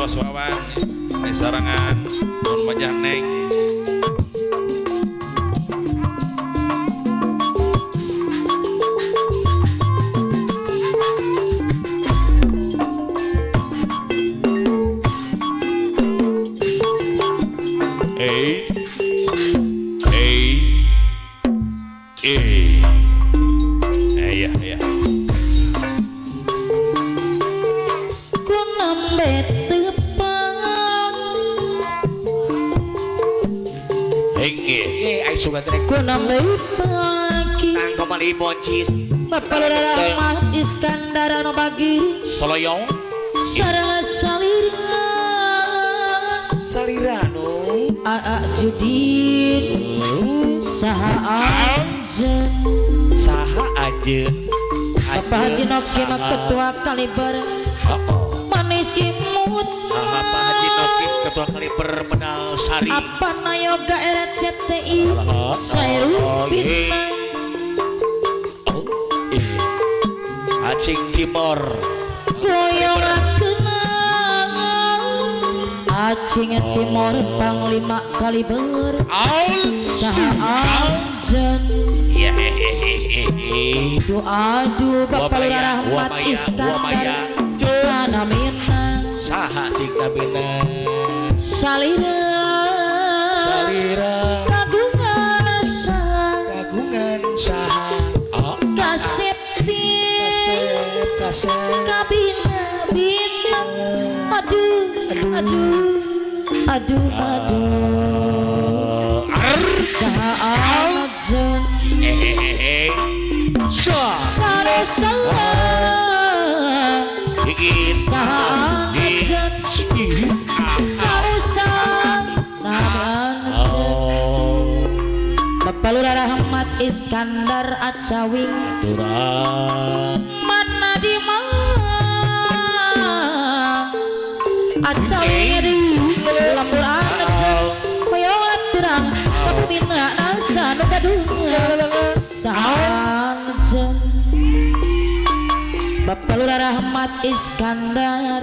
Bos Wawan di sarangan Nun Majah Neng. Eh eh eh iya iya ku nembe tepang Nggih, ai sugan teh ku nembe pagi tangko mali boncis Bapak Lurah Rahmat Iskandar anu bagi Soloyong sareng salira salirano Aa Judin saha anjeun saha anjeun Bapak Haji Noki mah ketua kaliber manis imut Bapak Haji Noki ketua kaliber Medal Sari apa nayoga RCTI Sairupina Acing Timor koyong Acing Timor Panglima Kaliber saha anjeun doa Bapak Lurah Rahmat Iskandar sanamina saha sing namina salira salira kagungan saha kagungan saha kasepti kasep kasep kabina bina aduh aduh aduh aduh saha anjeun sarosa saha anjeun sarosa anjeun Bapak Lurah Rahmat Iskandar Acawing mana di mana Acawing di lembur anjeun hoyong aturang kabumina nasa nu gadungan saha anjeun Bapak Lurah Rahmat Iskandar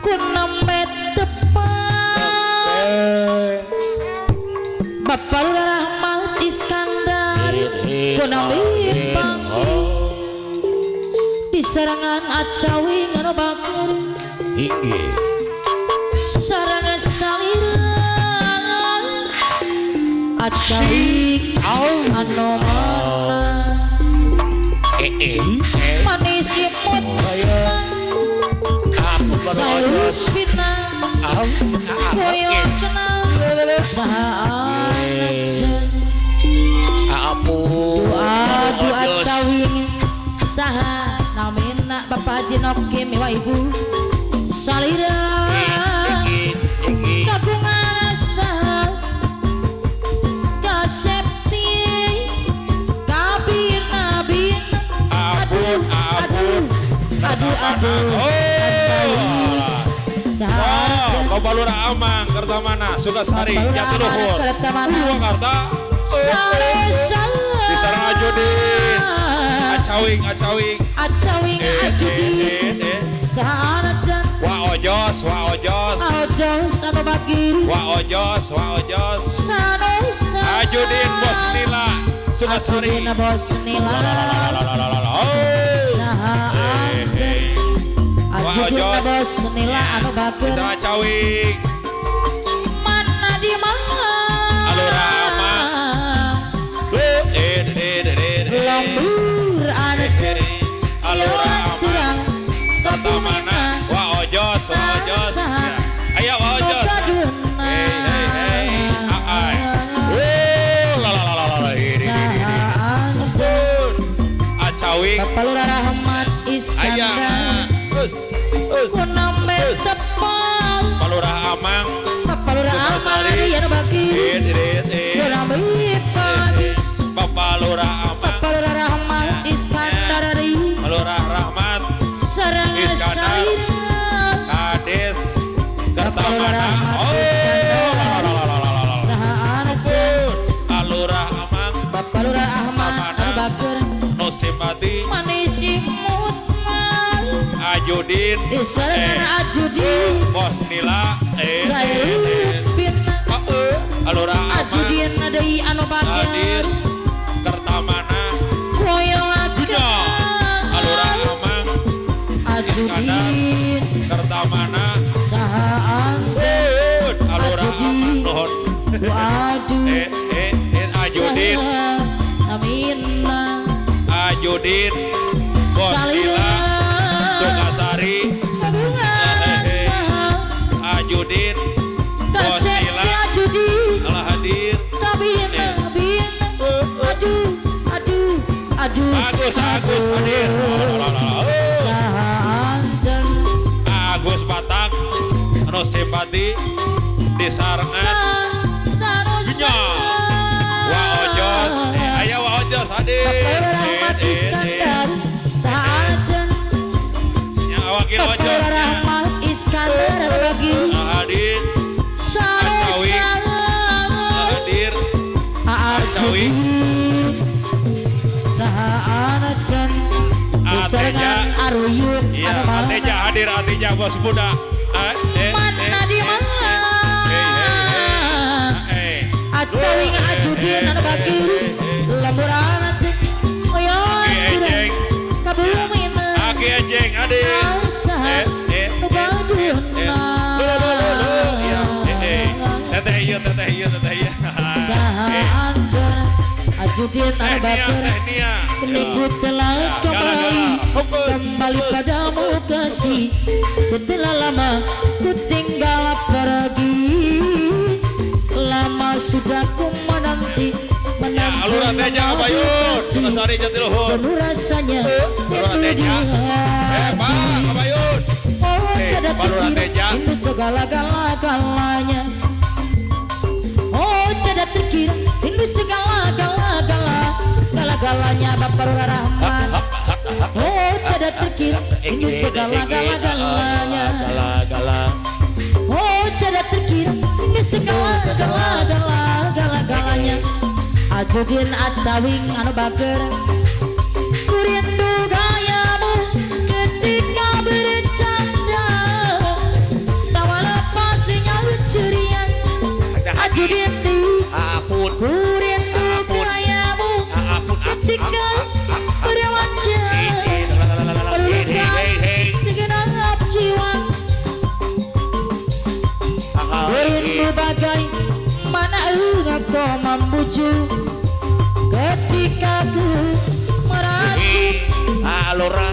ku nembe tepang Bapak Lurah Rahmat Iskandar ku nembe panggih di sarangan Acawing anu bager sarangan salira Acawing anu mana manis imut sairupina koyong kenal saha anjeun aduh Acawing saha namina Bapak Haji Noki miwa ibu salira kagungan saha kasepti kabina bina aduh aduh aduh aduh Acawing saha anjeun Bapak Lurah Amang Kertamana Sukasari Jatiluhur Purwakarta di sarang Ajudin Acawing Acawing Acawing Ajudin saha anjeun Wa Ojos Wa Ojos Ojos anu bagir Wa Ojos Wa Ojos sanosa Ajudin Bos Nila Sukasari Ajudin Bos Nila saha anjeun Ajudin Bos Nila anu bagir di sarang Acawing mana di mana Alura Amang lembur anjeun Alura Amang Kertamana Wa Ojos Wa Ojos ayo Wa Ojos hey hey hey ai la la la la la Acawing Bapak Lurah Rahmat Iskandar ku nembe tepang Bapak Lurah Amang Bapak Lurah Amang anu bagir ku nembe pagi Bapak Lurah Amang Bapak Lurah Rahmat Iskandar Lurah Rahmat sareng Iskandar Kades Kertamana saha anjeun Alurah Amang Bapak Lurah Ahmad anu bager Nusipati manis imutna Ajudin di sarangan Ajudin Bos Nila Sairupin Alura Ajudin deui anu bager hadir Kertamana Koyo akan Alura Amang Ajudin Kertamana saha anjeun Alura Amang nuhun Waduh Ajudin Amina Ajudin Bos Nila Sukasari Ajudin Bos Nila Allah hadir Kabina bina aduh aduh aduh Agus Agus hadir saha anjeun Agus Batak anu simpati disarengan Wa Ojos aya Wa Ojos hadir Bapak Rahmat Iskandar saha anjeun nya wakil Ojos Bapak Rahmat Iskandar bagi hadir Acawi hadir Acawi saha anjeun disarengan aruyuk anu mana Ateja hadir Ateja bos muda mana di mana Acawi Ajudin anu bagir lembur anjeun oyon kabumina Aki Ejeng hadir saha nu baduna teteh ieu teteh ieu teteh ieu saha anjeun Ajudin anu bagir Ku telah kembali kembali padamu kasih setelah lama ku tinggal pergi lama sudah ku menanti menanti Alura Teja Abayun Sukasari Jatiluhur jenuh rasanya Alura rindu Teja di Pak hati Abayun oh tiada Alura terkira Teja rindu segala-galanya oh tiada terkira rindu segala-galanya Bapak Lurah Rahmat oh tiada terkira rindu segala-galanya oh tiada terkira rindu segala-galanya Ajudin Acawing anu bager ku rindu gayamu ketika bercanda tawa lepasnya ceria Ajudin di Apun ku rindu gayamu ketika berwajah berluka segenap jiwa rindu bagai mana engkau membujuk ketika ku meracik Alura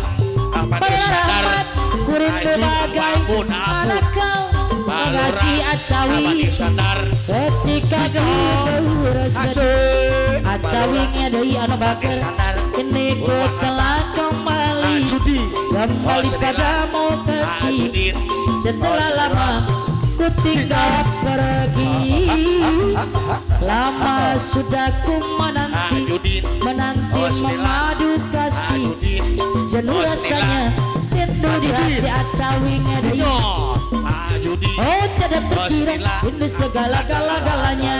Ahmad Iskandar Rahmat ku rindu bagai mana kau mengasihi Acawi ketika ku bersedih Acawingnya deui anu bager kini ku telah kembali kembali padamu kasih setelah lama ku tinggal pergi lama sudah ku menanti menanti memadu kasih jenuh rasanya rindu di hati Acawingnya deui oh tiada terkira rindu segala-galanya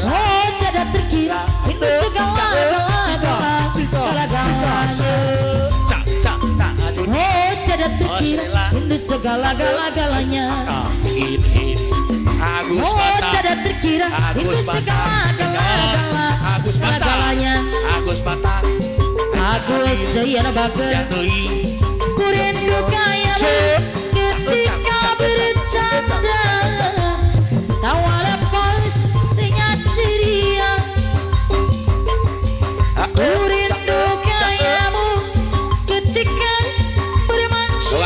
oh tiada terkira rindu segala-galanya oh tiada terkira rindu segala-galanya Agus oh tiada terkira rindu segala-galanya Agus Batak Agus deui anu bager ku rindu gayamu ketika bercanda tawa lepas dengan ceria ku rindu gayamu ketika bermanja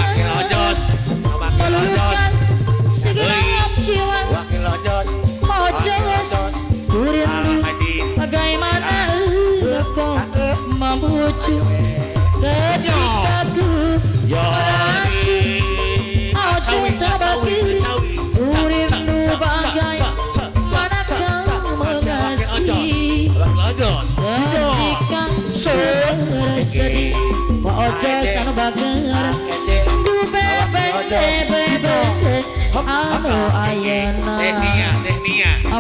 meluluhkan segenap jiwa Ojos ku rindu bagaimana engkau membujuk ketika ku meracik Ojos sabakir ku rindu bagai mana kau mengasihi ketika ku bersedih Ojos anu bager du bebe bebe anu ayeuna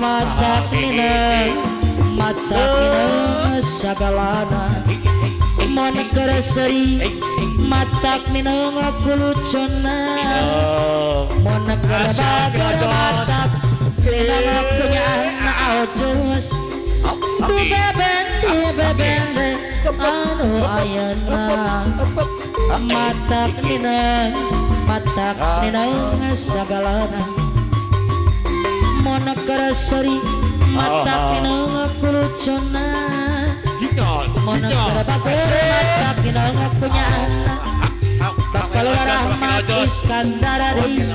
mata kina sagalana. Mun keur seuri matak mineng kulucuna. Mun keur bager matak mineng kunyaahna ojos. Du bebende anu ayeuna matak mineng sagalana. Mun keur seuri matak mineng kulucuna. Mun keur bager matak mineng kunyaahna. Bakal Rahmat Iskandar deui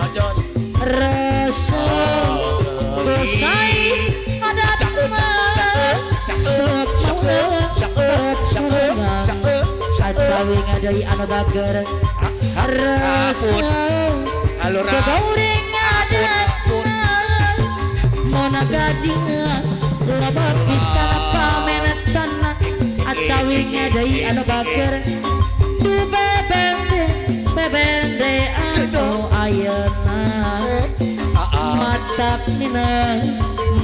Rasul Kusai adatna sepuluh acawi ngadai anu bager Rasul Kegoreng adatna mun gajina loba pisan pamenetanna acawi ngadai anu bager du bebende anu ayeuna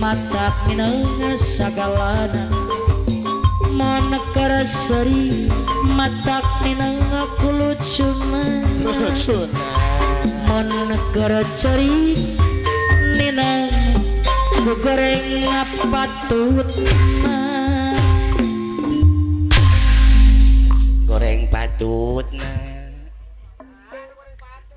matak mineng sagalana. Mun keur seuri matak mineng kulucuna. Mun keur ceuri nineng goreng patutna. Goreng patutna.